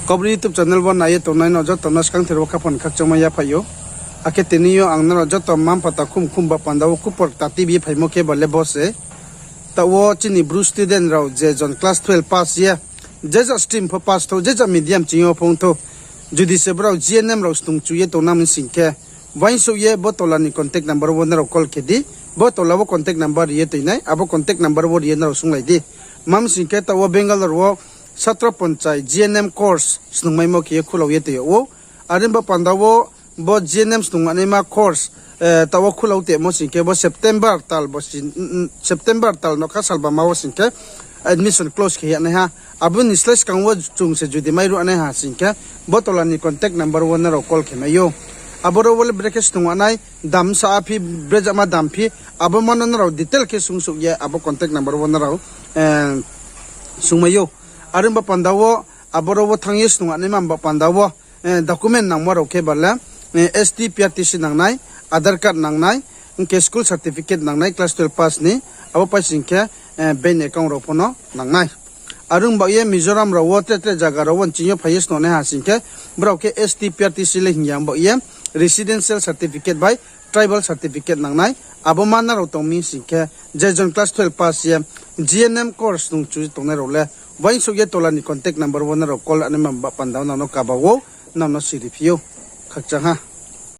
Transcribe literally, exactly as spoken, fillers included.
Kaubru YouTube channel wo nai ye tongnai no joto no skangther wo khaphang khakchangmai yaphai ou. Akhe tini yo ang nrao joto mma-mpha takhum khum ba panda wo khupor kta tuibi ye phaimo khe ba le bo se. Taoh wo chini Bru student rao je jon class twelve pass ye, je ja stream pho pass thou, je ja medium ching yo pho ong thou, judi se brao G N M rao snung chu ye tongnang mi sing khe, uaingsouh ye bo tola ni contact number wo nrao call khe di. Bo tola wo contact number ri ye toi nai, abo contact number wo ri ye nrao sunglai di. Tma mi sing khe taoh wo Bangalore wo satro ponchai G N M course snungmaimo khe ye khulao ye toi yag ou. Are ong ba panda wo bo G N M snungnaima course, taoh wo khulao tongmo sing khe bo September tal bo si, September tal nokha salbama wo sing khe admission close khe ya nai ha. Abo ni slái skang wo chung se judi mairuh nai ha sing khe, bo tola ni contact number wo nrao call khe mai ou. Aboro wo le brekhe snung nai, dam sa a phi, brejama dam phi, abo ma no nrao detail khe sungsouh ye abo contact number wo nrao sungmai ou. Are ong ba panda wo, aboro wo thanng ye snung nai ma ba panda wo, document nangmo rao khe ba le, S T P R T C nangnai, Aadhaar card nangnai, ong khe school certificate nangnai class twelve pass ni, abo pai sing khe bank account rao pho no nangnai. Are ong ba ye Mizoram rao wo tre tre zaga rao wo nching yo phai ye snung nai ha sing khe, brao khe S T P R T C le hing ya ong ba ye residential certificate bai tribal certificate nangnai. Abo ma nrao tong mi sing khe, je jon class twelve pass ye G N M course snung chu tongnai rao le, uaingsouh ye tola ni contact number wo nrao call nai ma ba panda wo nang no kaba ou, nang no siri phi ou. Khakchang ha.